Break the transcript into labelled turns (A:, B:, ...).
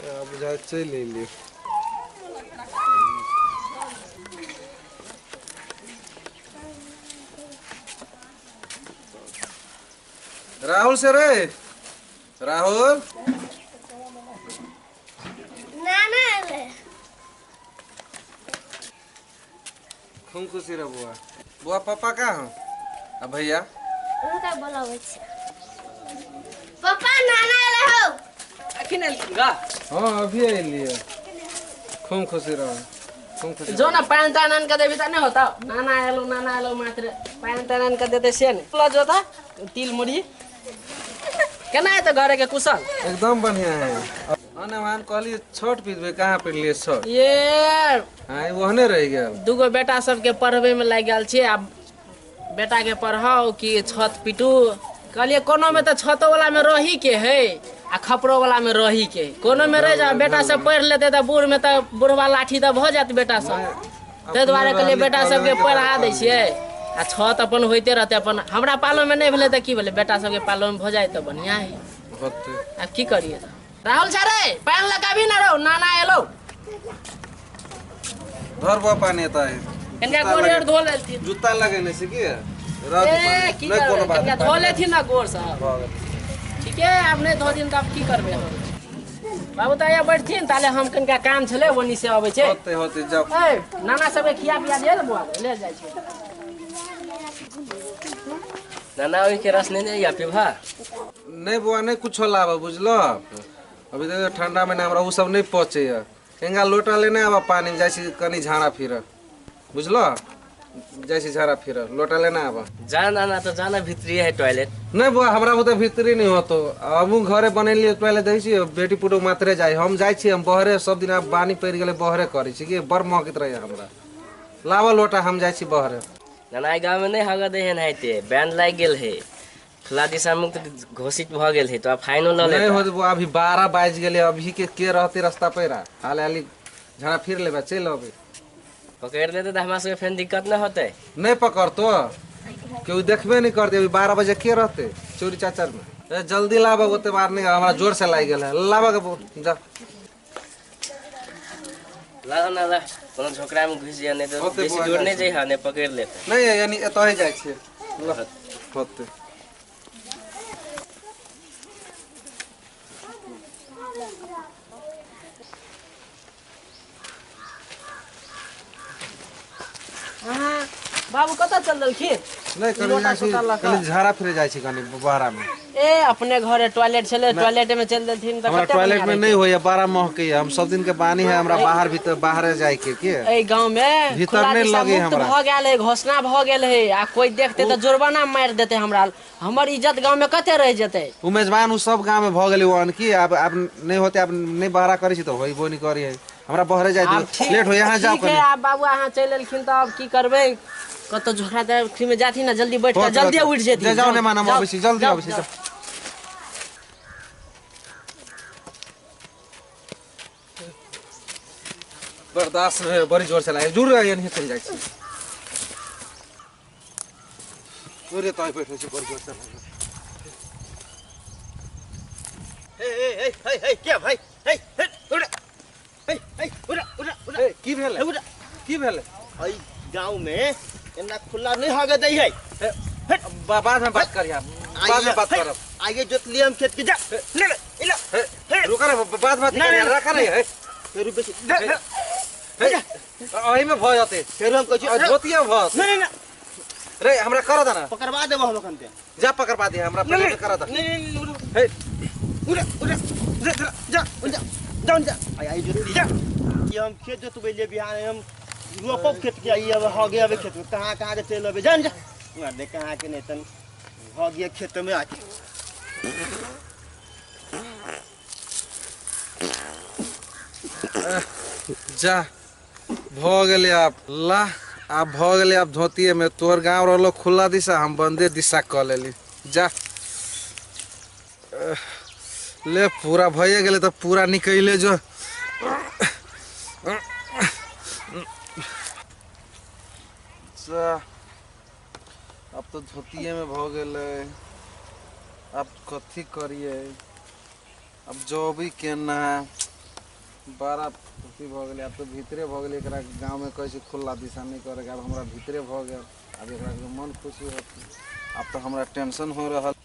A: आब बुझाइ चलि एलियै। राहुल से रे, राहुल
B: नाना एलै।
A: खूब खुशी रह बुआ। बुआ पापा कहाँ हो? आ भैया?
B: उनका बोलाबै छै। पापा नाना एलै हो।
C: अखन एलखिन गा?
A: हाँ अभी एलियै। खूब खुशी रह, खूब खुशी।
C: जो ना पानि तानि आनि कऽ देबही तऽ नहि होतौ। नाना एलौ नाना एलौ मात्र पानि तानि आनि कऽ देतै से नहि। ल जो तऽ तिल मुरही केना हेतै घरे के कुशल?
A: एकदम बढ़िया है। अने वहां कहलिए छठ पीतबे, कहाँ पीटलिए छठ?
C: ये
A: हाँ ओहने रह गेल।
C: दूगो बेटा सबके पढ़बे में लागि गेल छै। आब बेटा के पढ़ाउ कि छत पीटू? कहलिए कोनो में तऽ छतो वाला में रही के है आ खपरो वाला में रही के, कोनो में रह जाओ। बेटा सब पढ़ लेते तऽ बूढ़ में तऽ बुढ़वा लाठी तऽ भऽ जायत बेटा सब। ताहि दुआरे कहलिए बेटा सबके पढ़ा दै छियै आ छत अपन होइते रहतै। अपन हमरा पालो में नहि भेलै तऽ की भेलै, बेटा सबके पालो में भऽ जाय तऽ बढ़िया है। आब की करिए। राहुल सर रे पानि लगाबी ना रौ, नाना एलौ।
A: धर बुआ पानी एता है।
C: कनिका गोड़ आर धो लेथिन।
A: जूता लगेने छै की?
C: ए की करबै, कनिका धो लेथिन ना गोड़ सब। ठीक है आब नहि धो दिन तऽ आब की करबै हम। बाबू तऽ यहाँ बैठथिन ताले हम कनिका काम छलै ओनी से अबै छै।
A: होते होते जाओ।
C: ए नाना सबके खिया पिया दियै ने बुआ, ले जाइ छै।
D: नाना ओहि के रस नहीं जाइया पीबा?
A: नहीं बुआ नहीं कुछो लाबा बुझलो। अभी तो ठंडा में हमरा उ सब नहीं पचे है। केंगा लोटा लेने आबा पानी में जाइ छी कनी झाड़ा फिर बुझलो, जाइ छी झाड़ा फिर लोटा लेने आबा।
D: जा नाना तो जाना भीतरी है टॉयलेट।
A: नहीं बुआ हमरा बुते भीतरी नहीं होतो। हमहु घरे बनेलिए टॉयलेट दै छी बेटी पुतोह मात्रे जाइ। हम जाइ छी हम बहरे सब दिन आब बानी पड़ि गेलै बहरे करै छी कि बड़ महकैत रहै हमरा। लाबा लोटा हम जाइ छी बहरे।
D: नाना गाँव में नहीं हगा दे है नहाइते, बैंड लागि गेल है, खुला दिशा मुक्त घोषित भ गेल है तो फाइनो ल लेता।
A: नहीं होत बुआ अभी 12 बाजि गेलै, अभी के रहते रास्ता पैरा हाल हाली झाड़ा फिर लेबा चलि अबै।
D: पकड़ लेते तऽ हमरा सबके फेर दिक्कत न होतै।
A: नहीं पकड़तो केओ देखबे नहीं करते। अभी 12 बजे के रहते चोरी चाचर में। ए जल्दी लाबा ओते बार नहीं हमरा जोर से लागि गेल है। लाबा के जा
D: ला ना ला कोनो झोकरा में घुस जा नहीं तो बेसी दूर नहीं जइहा नहीं पकड़ लेते।
A: नहीं यानी एतहे जाइ छै होते।
C: बाबू कतऽ चल देलखिन?
A: नहीं कनी झाड़ा फिरे जाइ छी कनी बहरा में।
C: ए अपने घरे टॉयलेट छलै टॉयलेट में चल देलथिन तऽ
A: हमरा टॉयलेट में नहीं होइया बड़ा महकैया। हम सब दिन के बानी है हमरा बाहर भीतर बाहरे जाय के
C: ए गांव में
A: भीतर नहीं लगे हमरा।
C: भऽ गेल है घोषणा भऽ गेल है आ कोई देखते तऽ जुर्माना मारि देते हमरा। हमर इज्जत गांव में कते रह जेतै?
A: उ मेजबान उ सब गांव में भऽ गेलै ओहन की आब आब नहीं होते आब नहीं बहरा करै छी तऽ होइबो नहीं करी है। हमरा बहरे जाय दियौ लेट हो यहाँ जाओ।
C: ठीक है आब बाबू अहाँ चलि एलखिन तऽ आब की करबै। कतौ झोकरा दे में जाथिन ना जल्दी बैठ के जल्दी उठ जेथिन।
A: जाओ ने माना हम अबै छी जल्दी अबै छी। बर्दाश्त नहीं बड़ी जोर से लागे जुड़ रहा है चल जाइ छी। अरे ताई बैठे छी बड़ी जोर से लागे।
E: हे हे हे हे हे क्या भाई हे हे उड़ा हे हे उड़ा उड़ा उड़ा।
A: ए की भेलै की भेलै?
E: एई गांव में एना खुला नहीं हगे दै है।
A: बाद में बात करिया बाद में बात करब।
E: आगे जोत लिए हम खेत के जा ले ले इला
A: रुका ना बाद बात रखा नहीं है
E: फेर बेसी
A: ओही में भ जते
E: फेर हम कहै छी
A: जोतिया भ
E: नहीं नहीं
A: रे हमरा कर दे ना
E: पकड़वा देबो हम अखन ते
A: जा पकड़वा दे हमरा पहले कर दे।
E: नहीं नहीं
A: हे
E: उड़ा उड़ा जा जा जा जा आई आई जोत जा ये हम खेत जोतबै लिए बिहान हम रोपब खेत के आई अब हो गया अब खेत में कहां कहां के चल अबे जान जा वहां देख कहां के नहीं तन हो गया खेत में आके।
A: जा भ गेलै आप ला आप भ गेलै आप धोतिए में। तोर गांव रहलो खुला दिशा हम बंदे दिशा क लेली। जा ले पूरा भइए गेलै तऽ पूरा निकले जो। अब तो धोतिए में भ गेलै अब कथी करिए अब जबी केना। बड़ा अथी भऽ गेलै। आब तऽ भीतरे भऽ गेलै। एकरा गाँवमे कहै छै खुला दिशा नहि करैके, आब हमरा भीतरे भऽ गेल। आब एकरा मन खुशी होत। आब तऽ हमरा टेंशन हो रहल।